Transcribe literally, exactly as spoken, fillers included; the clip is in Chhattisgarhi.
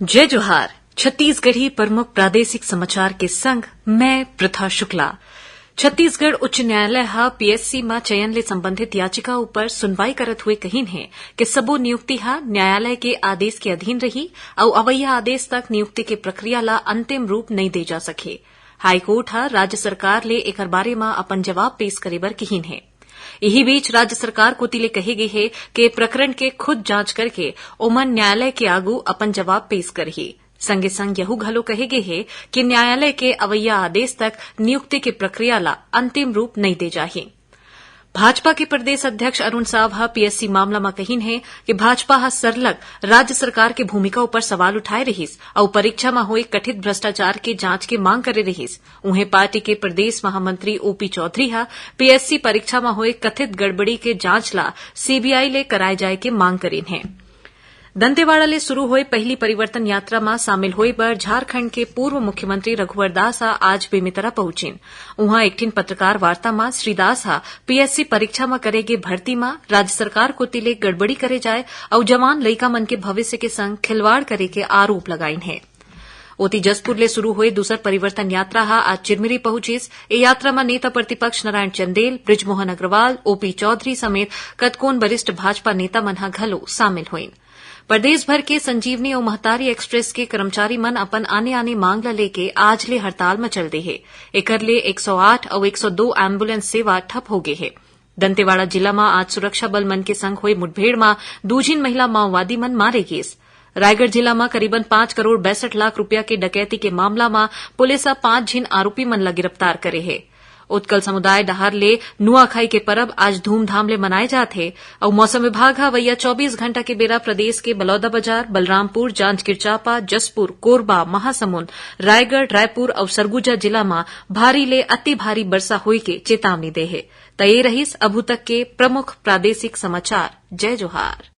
जय जोहार। छत्तीसगढ़ी प्रमुख प्रादेशिक समाचार के संग मैं प्रथा शुक्ला। छत्तीसगढ़ उच्च न्यायालय ह पीएससी म चयन ले संबंधित याचिका ऊपर सुनवाई करत हुए कहिन हे कि सबो नियुक्ति ह न्यायालय के आदेश के अधीन रही अउ अवैया आदेश तक नियुक्ति के प्रक्रिया ला अंतिम रूप नइ दे जा सके। हाईकोर्ट ह राज्य सरकार ले एकर बारे म अपन जवाब पेश करे बर किहिन हे। इही बीच राज्य सरकार कोति ले कहे गे हे कि प्रकरण के खुद जांच करके ओमन न्यायालय के आगू अपन जवाब पेश करही। संगे संग यहू घलो कहे गे हे कि न्यायालय के अवैया आदेश तक नियुक्ति के प्रक्रिया ला अंतिम रूप नइ दे जाही। भाजपा के प्रदेश अध्यक्ष अरुण साव ह पीएससी मामला म कहिन हे कि भाजपा ह सरलग राज्य सरकार के भूमिका ऊपर सवाल उठाए रहिस अउ परीक्षा म होए कथित भ्रष्टाचार के जांच के मांग करे रहिस। उहें, पार्टी के प्रदेश महामंत्री ओपी चौधरी ह पीएससी परीक्षा म होए कथित गड़बड़ी के जांच ला सीबीआई ले कराए जाए के मांग करिन हे। दंतेवाड़ा ले शुरू होए पहली परिवर्तन यात्रा म शामिल होए बर झारखंड के पूर्व मुख्यमंत्री रघुवर दास ह आज बेमेतरा पहुंचिन। उहां एक ठिन पत्रकार वार्ता म श्री दास ह पीएससी परीक्षा म करे गे भर्ती म राज्य सरकार कोति ले गड़बड़ी करे जाए अउ जवान लइका मन के भविष्य के संग खिलवाड़ करे के आरोप लगाइन हे। ओती, जशपुर ले शुरू होए दूसर परिवर्तन यात्रा ह आज चिरमिरी पहुंचिस। ए यात्रा म नेता प्रतिपक्ष नारायण चंदेल, बृजमोहन अग्रवाल, ओपी चौधरी समेत कतकोन वरिष्ठ भाजपा नेता मन ह घलो शामिल होइन। प्रदेश भर के संजीवनी अउ महतारी एक्सप्रेस के कर्मचारी मन अपन आने-आने मांग ल लेके आज ले हड़ताल म चल दे हे। एकर ले एक सौ आठ अउ एक सौ दो एम्बुलेंस सेवा ठप हो गे हे। दंतेवाड़ा जिला म आज सुरक्षा बल मन के संग होए मुठभेड़ म दू झिन महिला माओवादी मन मारे गिस। रायगढ़ जिला म करीबन पाँच करोड़ बासठ लाख रुपया के डकैती के मामला म पुलिस ह पाँच झिन आरोपी मन ल गिरफ्तार करे हे। उत्कल समुदाय डहार ले नुआखाई के परब आज धूमधाम ले मनाए जात हे अउ मौसम विभाग ह अवइया चौबीस घंटा के बेरा प्रदेश के बलौदाबाजार, बलरामपुर, जांजगीर चांपा, जशपुर, कोरबा, महासमुंद, रायगढ़, रायपुर अउ सरगुजा जिला म भारी ले अति भारी बरसा होए के चेतावनी दे हे। त ये रहिस अभू तक के प्रमुख प्रादेशिक समाचार। जय जोहार।